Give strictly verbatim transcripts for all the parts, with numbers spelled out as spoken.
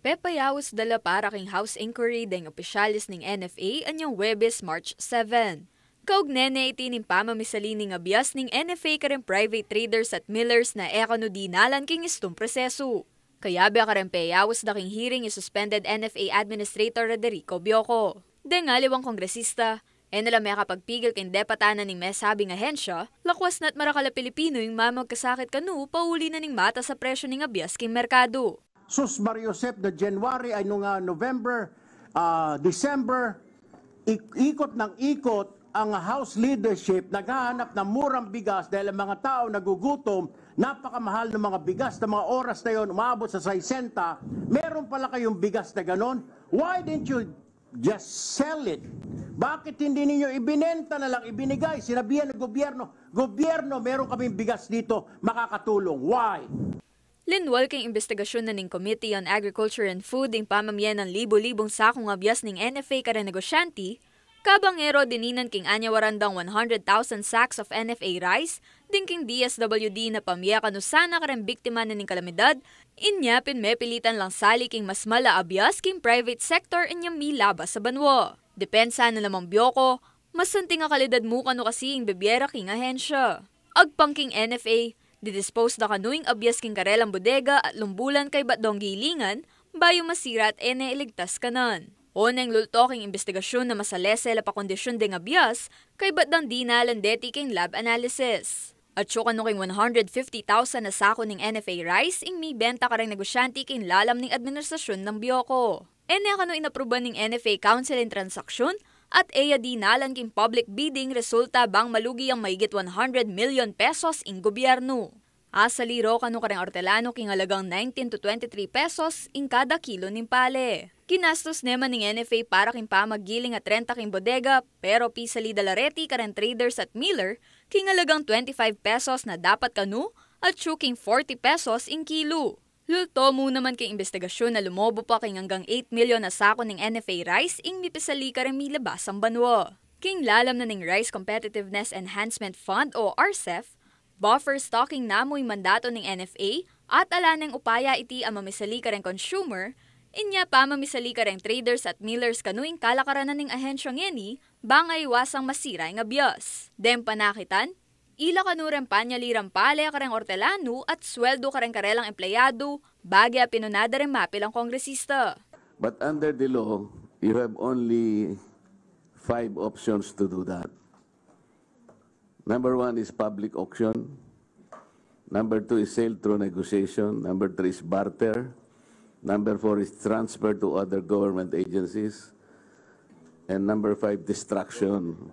Pepayaus da la para king House inquiry deng opisyales ning N F A anyang Huwebes, March seven. Kaugne ne iti ning pamamisali ning abias ning N F A kareng private traders at millers na e kanu dinalan king istung prosesu. Kayabe kareng peyaus da king hearing i suspended N F A Administrator Roderico Bioco. Deng aliwang kongresista, e na la mekapagpigil king depatanan ning mesabing ahensya, lakwas na't marakal a Pilipinu ing mamagkasakit kanu pauli na ning matas a presyu ning abias king merkadu. Sus Maria Josep, na January, ay nung, ah, November, ah, December, ik-, ikot ng ikot ang House leadership, naghahanap ng murang bigas dahil ang mga tao nagugutom, napakamahal ng mga bigas na mga oras na yon, umabot sa sesenta, meron pala kayong bigas na ganon. Why didn't you just sell it? Bakit hindi ninyo ibinenta na lang, ibinigay? Sinabihan ng gobyerno, "Gobyerno, meron kaming bigas dito, makakatulong." Why? Linwal king imbestigasyon na ning Committee on Agriculture and Food ing pamamie nang libu-libung sakung abias ning N F A kareng negosyante, kabang e ro dininan king anyawaran dang one hundred thousand sacks of N F A rice ding king D S W D na pamie kanu sana kareng biktima na ning kalamidad, inya pin mepilitan lang sali king mas mala a abias king private sector inyang milabas a banua. Depensa na namang Bioco, masanting a kalidad mu kanu kasi ing bibie ra king ahensya. Agpang king N F A, didispose da kanu ing abias king karelang bodega at lumbulan kaybat dong gilingan, bayu masira at e ne iligtas kanan. Oneng lulto king imbestigasyon na masalese la pa kondisyun deng abias, kaybat dang dinalan deti king lab analysis. Atyu kanu king one hundred fifty thousand a saku ning N F A rice ing mibenta kareng negosyante king lalam ning administrasyun nang Bioco. E ne kanu inapruban ning N F A Council ing transaksyon at e ya dinalan king public bidding, resulta bang malugi yang mayigit one hundred million pesos ing gobyernu. Asali ro kanu kareng ortelano king alagang nineteen to twenty-three pesos ing kada kilo ning pale. Ginastus ne man ning N F A para king pamaggiling a trenta king bodega, pero pisali da la reti kareng traders at miller king alagang twenty-five pesos na dapat kanu atyu king forty pesos ing kilo. Lulto mu naman king imbestigasyon na lumobo pa king anggang eight milyon a saku ning N F A rice ing mipisali kareng milabasang banua. King lalam na ning Rice Competitiveness Enhancement Fund o RCEF, buffer stocking na mu ing mandatu ning N F A at ala neng upaya iti a mamisali kareng consumer, inya pamamisali kareng traders at millers kanu ing kalakaran na ning ahensya ngeni, bang aiwasang masira ing abias. Deng panakitan, ila kanu reng panyali rang pale kareng ortelano at sweldo kareng karelang empleyado, bage a pinuna da reng mapilang kongresista. But under the law, you have only five options to do that. Number one is public auction. Number two is sale through negotiation. Number three is barter. Number four is transfer to other government agencies. And number five, destruction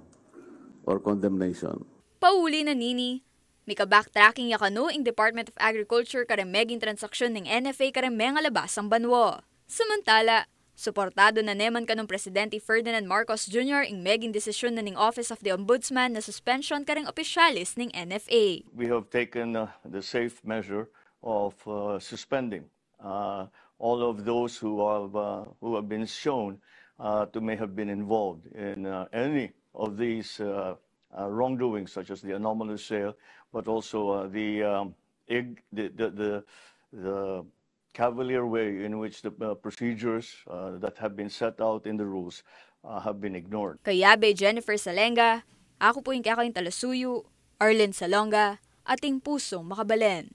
or condemnation. Pauli na nini, mika-backtracking ya kanu ing Department of Agriculture kareng meging transaksyon ning N F A kareng mengalabasang banua. Samantala, suportado na ne man kanung Presidente Ferdinand Marcos Junior ing meging desisyon na ning Office of the Ombudsman na suspension kareng opisyales ning N F A. We have taken, uh, the safe measure of, uh, suspending, uh, all of those who have, uh, who have been shown, uh, to may have been involved in, uh, any of these, uh, uh, wrongdoings, such as the anomalous sale, but also, uh, the, um, ig-, the, the, the, the cavalier way in which the, uh, procedures, uh, that have been set out in the rules, uh, have been ignored. Kayabe Jennifer Salenga, aku pu ing kekayung talasuyu, Arlene Salonga, ating pusung makabalen.